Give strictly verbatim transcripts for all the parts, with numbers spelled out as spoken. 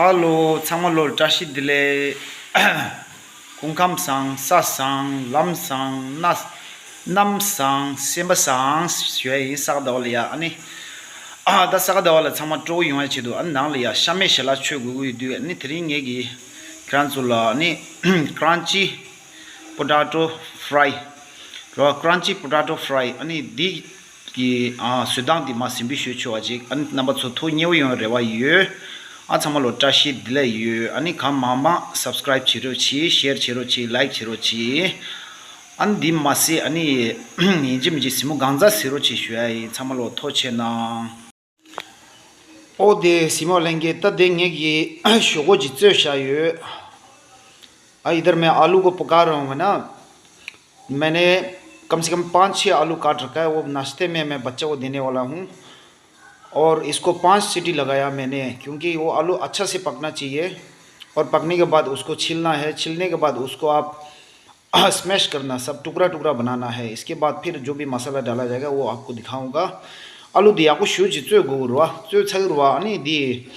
ཧ་ལོ། ཚང་མ་ལོ་བཀྲ་ཤིས་བདེ་ལེགས། སྐུ་ཁམས་བཟང་། ས་བཟང་། ལམ་བཟང་། ན་གནམ་བཟང་། སེམས་པ་བཟང་ཞུ་ཡ་ཡིན། ས་ག་ཟླ་བ་ལ་ཡ་ཨ་ནི། ཨ་ད་ས་ག་ཟླ་བ་ལ་ཚང་མ་སྤྲོ་བོ་ཡོང་ཡ་ཆེད་དུ། ཨ་ནི་ནང་ལ་ཡ་ཤ་མེད་ཞལ་ལག་མཆོད་དགོས་ཀྱི་ཡོད་དུས། ཨ་ནི་དེ་རིང་ངེད་ཀྱིས་ཁྱེད་རང་ཚོ་ལ་ཨ་ནི་ཀྲན་ཅི་པོ་ཊེ་ཊོ་ཕ་རའི་རོ། ཀྲན་ཅི་པོ་ཊེ་ཊོ་ཕ་རའི་ཨ་ནི་འདི་གི་ཨ་བཟོ་སྟངས་འདི་མ་ཟིན་པའི་ཞུ་ཆོག་པ་ཅིག་ཨ་ནི་རྣམ་པ་ཚོ་ཐུགས་མཉེས་པོ་ཡོང་རེ་བ་ཡོད། ཨ་ཚང་མ་ལོ་བཀྲ་ཤིས་བདེ་ལེགས་ཡོད། ཨ་ནི་གང་མང་མང་སབ་སི་ཀ་རའིབ་བྱེད་རོགས་གྱིས། ཤེར་བྱེད་རོགས་གྱིས། ལའིཀ་བྱེད་རོགས་གྱིས། ཨ་ནི་འདི་མ་ཟད་ཨ་ནི་ཡིན་གཅིག་མིན་གཅིག་གཟིགས་མོ་གང་ཙམ་གཟིགས་རོགས་གྱིས་ཞུ་ཡ་ཡིན། ཚང་མ་ལོ་ཐུགས་རྗེ་གནང་། ཨོ་དེ་གཟིགས་མོ་ལྷན་རྒྱས། ད་དེ་ངེད་ཀྱིས་ཞོག་ཁོག་ཅིག་བཙོས་བཞག་ཡོད། ཨ་इधर मैं आलू को पका रहा हूँ, है ना। मैंने कम से कम पाँच छः आलू काट रखा है, वो नाश्ते में मैं बच्चा को देने वाला हूँ। और इसको पांच सीटी लगाया मैंने, क्योंकि वो आलू अच्छा से पकना चाहिए। और पकने के बाद उसको छीलना है, छीलने के बाद उसको आप स्मैश करना, सब टुकड़ा टुकड़ा बनाना है। इसके बाद फिर जो भी मसाला डाला जाएगा, वो आपको दिखाऊंगा। ཨ་ལུ་འདི་ཡག་པོ་ཞེ་པོ་ཅིག་བཙོས་དགོས་རེད་བ། བཙོས་ཚར་རེད་བ། ཨ་ནི་འདི་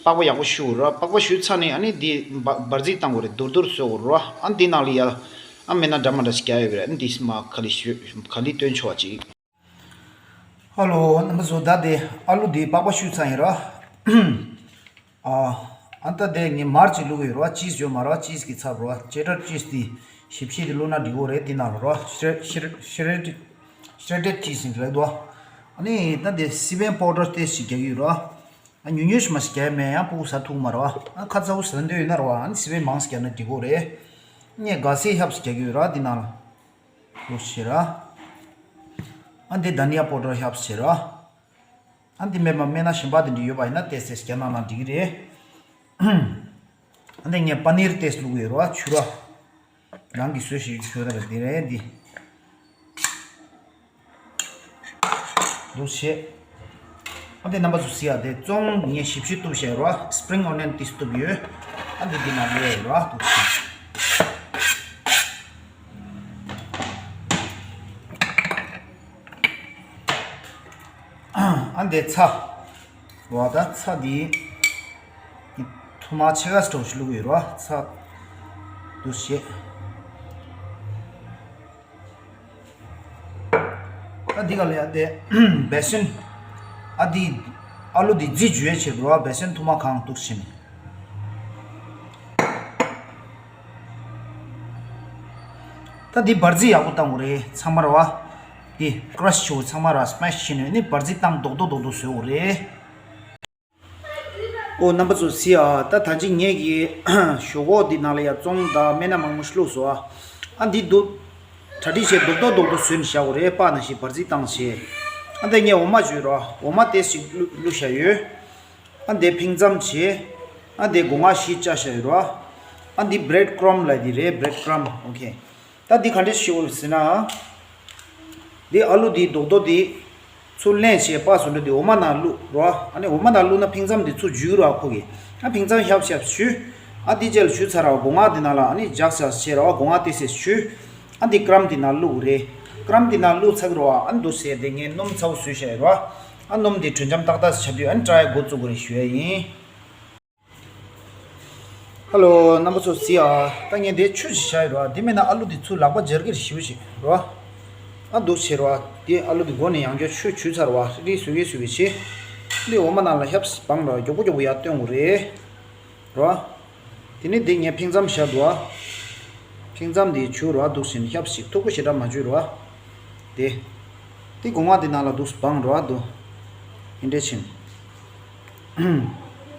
པགས་པ་ཡག་པོ་བཤུས་རེད་བ། པགས་པ་བཤུས་ཚར་ནས་ཨ་ནི་འདི་འབར་འབར་རྫས་བཏང་དགོས་རེད། རྡོག་རྡོག་བཟོ་དགོས་རེད་བ། ཨ་ནི་འདི་ནང་ལ་ཡ་ཨ་མེད་ན་འདྲ་མ་འདྲ་ཞིག་རྒྱག་ཡོད་པ་རེད། ཨ་ནི་འདི་མ་ག་ལེར་ཞུ་ག་ལེར་སྟོན་ཆོག་པ་ཅིག་ཨ་ལོ། རྣམ་པ་ཚོ། ད་དེ་ཨ་ལུ་འདི་པགས་པ་བཤུས་ཚར་ཡིན་ར། ཨ་ཨ་ད་དེ་ངས་མར་ཅིག་བླུགས་ཡོད་ར། ཅིས་ཡོད་མ་ར། ཅིས་ཀྱི་ཚབ་ར། ཅེ་ཌར་ཅིས་དེ་ཞིབ་ཞིབ་དེ་བླུགས་ན་འགྲིག་གི་རེད། དེ་ནང་ལ་ར། ཤྲེ་ཤྲེ་ཤྲེ་ཌེཌ་ཤྲེ་ཌེཌ་ཅིས་ཟེར་གྱི་རེད་དོ། ཨ་ནི་ད་དེ་སི་པན་པའུ་ཌར་ཏོག་ཙམ་རྒྱག་གི་ཡོད་ར། ཨ་ཉུང་ཉུང་ཞིག་མ་ཞིག་རྒྱག་མེད། ཡང་ཕྲུ་གུ་ཟ་ཐུབ་མ་ར། ཨ་ཁ་ཚ་བོ་ཟ་འདོད་ཡོད་ན་ར། ཨ་ནི་སི་པན་མང་ཙམ་རྒྱག་ན་འགྲིག་གི་རེད། ངས་ག་ཟེ་ཤབ་ཙམ་རྒྱག་གི་ཡོད་ར། དེ་ནང་ལ། ལོ་ཤེ་ར། ཨ་འདི་དྷ་ནི་ཡ་པའུ་ཌར་ཤབ་ཙམ་ར། ཨ་འདི་མེད་པ་མེད་ན་གཞན་པ་དེ་འདྲ་ཡོད་པ་ཡིན་ན་ཏོག་ཙམ་རྒྱག་ན་ན་འགྲིག་གི་རེད། ཨ་འདི་ངས་པ་ནིར་ཏོག་ཙམ་བླུགས་ཡོད་ར། ཆུ་ར། རང་གིས་བཟོས་ཤིག་ཆུ་ར་ར་འདི་རེད་འདི། འདུག་བྱས། ཨ་དེ་རྣམ་པ་ཚོ་གཟིགས་ཨ། དེ་ཙོང་ངས་ཞིབ་ཞིབ་གཏུབ་བྱས་ར། སི་པི་རིང་ཨོ་ནི་ཡན་ཏིས་གཏུབ་ཡོད། ཨ་འདི་འདི་ནང་བླུགས་ཡོད་ར། འདུག་བྱས། ཨ་འདི་ཚྭ། ར་ད་ཚྭ་འདི་ཐུར་མ་ཕྱེད་ཀ་ཙམ་ཞིག་བླུགས་ཡོད་ར། ཚྭ། འདུག་བྱས། ད་འདི་ག་ལ་ཡ་དེ་བེ་སོན། ཨ་འདི་ཨ་ལུ་འདི་རྫི་འཇུ་ཡས་ཆེད་དུ་ར། བེ་སོན་ཐུར་མ་གང་འདུག་བྱས་ནས། ད་འདི་འབར་རྫས་ཡག་པོ་བཏང་དགོས་རེད། ཚང་མ་ར་བ། འདི་ཀྲ་ཤི་བྱེད་དགོས། ཚང་མ་ར་སི་མེ་ཤི་བྱས་ནས་ནི་འབར་རྫས་བཏང་རྡོག་རྡོག་རྡོག་རྡོག་བཟོ་དགོས་རེད། ཨོ་རྣམ་པ་ཚོ་གཟིགས་ཨ། ད་ད་ཅི་ངེད་ཀྱིས་ཞོག་ཁོག་འདི་ནང་ལ་ཡ་ཙོང་དང་སྨན་སྣ་མང་པོ་ཞིག་བླུགས་སོང་ཨ། ཨ་འདི་འདུག་གྲ་སྒྲིག་བྱས་རྡོག་རྡོག་རྡོག་རྡོག་བཟོས་ནས་བཞག་དགོས་རེད། པགས་ནང་བཞིན་འབར་རྫས་བཏང་བྱས། ཨ་འདི་ངས་འོ་མ་བྱོས་ར། འོ་མ་ཏོག་ཙམ་བླུགས་བླུགས་བཞག་ཡོད། ཨ་འདི་ཕིང་ཙམ་བྱས། ཨ་འདི་སྒོ་ང་བཞི་བཅག་བཞག་ཡོད་ར། ཨ་འདི་བྷི་རེཌ་ཀྲམ་ལབ་འདི་རེད། བྷི་རེཌ་ཀྲམ། ཨོ་ཁེ། ད་འདི་ག་འདྲས་ཤེས་དགོས་ཟེར་ན། འདི་ཨ་ལུ་འདི་རྡོག་རྡོག་འདི་ཚུར་ལེན་བྱས་པགས་བཟོ་འདྲ་འདི་འོ་མ་ནང་བླུགས་ར། ཨ་ནི་འོ་མ་ནང་བླུགས་ན་ཕིང་ཙམ་འདི་ཚུར་འཇུ་ར་ཁོ་གིས། ཨ་ཕིང་ཙམ་ཤབ་ཤབ་བྱུགས། ཨ་འདི་རྗེས་ལ་བྱུགས་ཚར་ར་བ། སྒོ་ང་འདི་ནང་ལ་ཨ་ནི་རྒྱགས་རྒྱགས་བྱས་ར་བ། སྒོ་ང་ཏོག་ཙམ་བྱུགས། ཨ་འདི་ཀྲམ་འདི་ནང་བླུགས་རེད། ཀྲམ་འདི་ནང་བླུགས་ཚར་ར་བ། ཨ་འདུག་སེ་དེ་ངས་སྣུམ་ཚ་བོ་བཟོས་བཞག་ཡོད་ར། ཨ་སྣུམ་འདི་དྲོད་འཇམ་ཏག་ཏག་ཆགས་དུས་ཨ་ནི་བཀྲ་ཡ་འགོ་བཙུགས་དགོས་རེད་ཞུ་ཡ་ཡིན། ཧ་ལོ། རྣམ་པ་ཚོ་གཟིགས་ཨ། ད་ངས་འདི་ཆུ་ཞིག་བཞག་ཡོད་ར། འདི་མེད་ན་ཨ་ལུ་འདི་ཚུར་ལག་པ་འབྱར་གྱི་རེད་ཞེ་པོ་ཅིག་ར། ཨ་འདུག་བྱས་ར། འདི་ཨ་ལུ་འདི་མགོ་ནས་ཡང་བསྐྱར་ཆུ་བྱུགས་ཚར་བ། རིལ་རིལ་བཟོས་གི་བཟོས་གི་བྱས། འདི་འོ་མ་ནང་ལ་ཧབ་སྦངས་ར། མགྱོགས་པོ་མགྱོགས་པོ་ཡར་བཏོན་དགོས་རེད། ར། དེ་ནས་འདི་ངས་ཕིང་ཙམ་བཞག་འདུག་ཨ། ཕིང་ཙམ་འདི་བྱུགས་ར། འདུག་བྱས་ནས་ཧབ་ཞིག་མཐུག་པོ་ཞེ་དྲག་མ་བྱུགས་ར། དེ། དེ་སྒོ་ང་འདི་ནང་ལ་འདུག་སྦངས་ར་འདུག་ཨིན་འདྲས་ཕྱིན།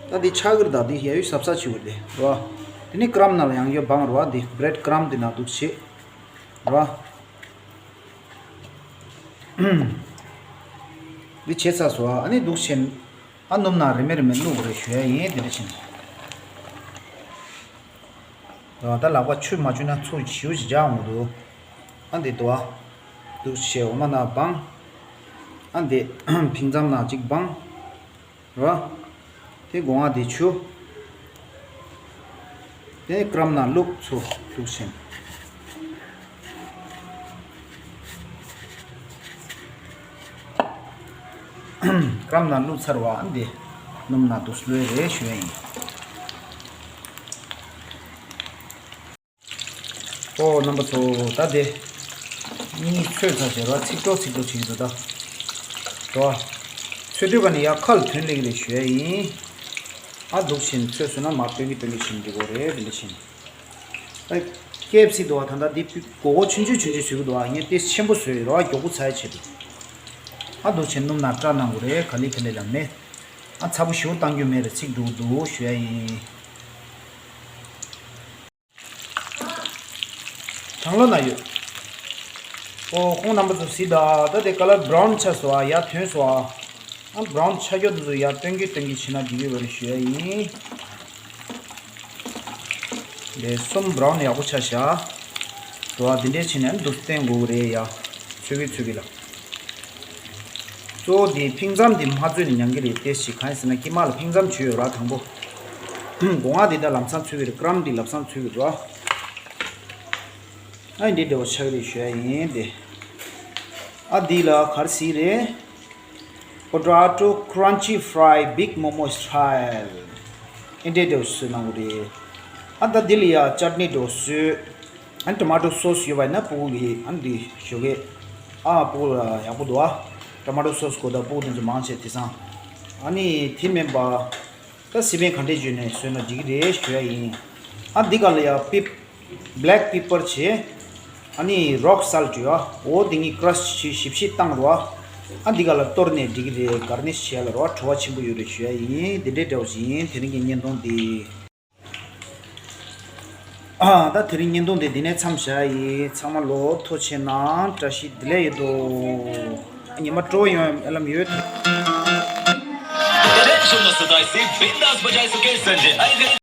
ད་འདི་ཆག་གི་རེད། ད་འདི་ཡ་ཡུ་ཟབ་ཟབ་བྱེད་དགོས་རེད་ར། དེ་ནས་ཀྲམ་ནང་ལ་ཡང་ཡོ་སྦངས་ར། འདི་བྷི་རེཌ་ཀྲམ་འདི་ནང་འདུག་བྱས་ར། འདི་བྱས་ཚར་སོང་ཨ། ཨ་ནི་འདུག་བྱས་ཨ་སྣུམ་ནང་རིལ་མེད་རིལ་མེད་བླུགས་དགོས་རེད་ཞུ་ཡ་ཡིན། དེ་འདྲས་ཕྱིན། ད་ལག་པ་ཆུ་མ་བྱུགས་ན་ཚུར་ཞུ་ཞིག་རྒྱག་འོང་གི་འདུག་ཨ་འདི་དུ་བ། འདུག་བྱས་འོ་མ་ནང་སྦངས། ཨ་འདི་ཕིང་ཙམ་ནང་གཅིག་སྦངས། ར། དེ་སྒོ་ང་འདི་བྱུགས། དེ་ཀྲམ་ནང་བླུགས། ཚུར་བླུགས་ཕྱིན། ཀྲམ་ནང་བླུགས་ཚར་བ་འདི་སྣུམ་ནང་དུ་བླུགས་རེད་ཞུ་ཡ་ཡིན། ཨོ་རྣམ་པ་ཚོ། ད་དེ་གཉིས་ཚོས་ཚར་བྱས་ར་ཚིག་གྲོགས་ཚིག་གྲོགས་བྱེད་ཀྱི་འདུག་ད། རོ། ཚོས་དུས་ག་ནས་ཡར་ཁ་ལ་ཐོན་ལེ་གི་རེད་ཞུ་ཡ་ཡིན། ཨ་འདུག་ཕྱིན་ཚོས་སོང་ན་མར་སྟོན་གི་སྟོན་གི་ཕྱིན་འགྲིག་གོ་རེད། དེ་འདྲ་ཕྱིན། ཨ། ཀེ་ཨེཕ་སི་འདུག་བ། ད་ལྟ་འདི་སྒོར་སྒོར་ཆུང་ཆུང་ཆུང་ཆུང་བཟོས་གི་འདུག་བ། ངས་ཏེ་ཆེན་པོ་བཟོས་ཡོད་ར། མགྱོགས་པོ་ཚར་ཡ་ཆེད་དུ། ཨ་འདུག་ཕྱིན་སྣུམ་ནང་བཀྲ་གནང་དགོས་རེད། ག་ལེ་ག་ལེ་ལ་མེད། ཨ་ཚ་པོ་ཞེ་པོ་བཏང་རྒྱུ་མེད་རེད། ཚིག་འགྲོ་གི་འདུག་ཞུ་ཡ་ཡིན། གྲང་ལོ་ན་ཡོད། ཨོ་ཁོང་རྣམ་པ་ཚོ་གཟིགས་དང་། ད་དེ་ཀ་ལར་བྷ་རའུན་ཆགས་སོང་བ། ཡར་ཐོན་སོང་བ། ཨ་བྷ་རའུན་ཆགས་རྒྱུ་དེ་ཚོ་ཡར་སྟོན་གི་སྟོན་གི་ཕྱིན་ན་འགྲིག་གི་རེད་ཞུ་ཡ་ཡིན། དེ་གསུམ་བྷ་རའུན་ཡག་པོ་ཆགས་ཤག་འགྲོ་བ་འདི་འདྲའི་ཕྱིན་ནས་འདུག་སྟོན་དགོས་གི་རེད་ཡ། ཚོས་གི་ཚོས་གི་ལ། གཙོ་བོ་དེ་ཕིང་ཙམ་དེ་མ་བཙོས་ནས་ཉམས་ཀྱི་རེད། ཏེ་ཞིག་གང་ཡིན་ཟེར་ན་ཀི་མ་ལ་ཕིང་ཙམ་བྱོས་ཡོད་ར་དང་པོ། སྒོ་ང་དེ་ད་ལམ་སང་ཚོས་གི་རེད། ཀ་རམ་དེ་ལམ་སང་ཚོས་གི་རེད་ར། ཨ་འདི་འདྲ་བོ་ཆགས་རེད་ཞུ་ཡ་ཡིན་ཏེ། ཨ་འདི་ལ་ག་རེ་ཟེར་རེད། Potato Crunchy Fry Big Momo Style། ཨེ་འདྲ་འདྲ་བོ་བཟོས་གནང་གི་རེད། ཨ་ད་འདི་ལ་ཡ་ཅཊ་ནི་འདྲ་བོ་བཟོས། ཨ་ནི་ཊོ་མ་ཊོ་སོ་སི་ཡོད་པ་ཡིན་ན་ཕྲུ་གུ་གི་ཨ་ནི་འདི་ཞོགས་ཀས། ཨ་ཕྲུ་གུ་ལ་ཡག་པོ་འདུག་ཨ། ཊོ་མ་ཊོ་སོ་སི་དགོས་ད་ཕྲུ་གུ་དེ་ཚོ་མང་ཆེ་དེང་སང་། ཨ་ནི་དེ་མིན་པ། ད་སི་པན་ག་འདྲས་བརྗོད་ནས་བཟོས་ན་འགྲིག་གི་རེད་ཞུ་ཡ་ཡིན། ཨ་འདི་ག་ལ་ཡ་པིབ་བྷེ་ལེག་པི་པར་བྱས། ཨ་ནི་རོག་སལ་ཊི་ཡ། འོ་དེ་གཉིས་ཀྲ་ཤི་བྱས་ཞིབ་ཞིབ་བཏང་རོ། ཨ་འདི་ག་ལ་གཏོར་ནས་འགྲིག་གི་རེད། གར་ནི་ཤི་བྱས་ལ་རོ། བྲོ་བ་ཆེན་པོ་ཡོད་རེད་ཞུ་ཡ་ཡིན། འདི་འདྲས་འདྲ་བོ་ཞིག་ཡིན། དེ་རིང་གི་བརྙན་ཐུང་འདི། ཨ་ད་དེ་རིང་བརྙན་ཐུང་འདི་འདི་ནས་མཚམས་བཞག་ཡིན། ཚང་མ་ལོ་ཐུགས་རྗེ་གནང་། བཀྲ་ཤིས་བདེ་ལེགས་ཡོད་དོ། ཉི་མ་སྤྲོ་བོ་ཡོང་ཡ་ཨེ་ལམ་ཡོད། टेंशन न सताए से बिंदास बजाए सुके संजय अलगरे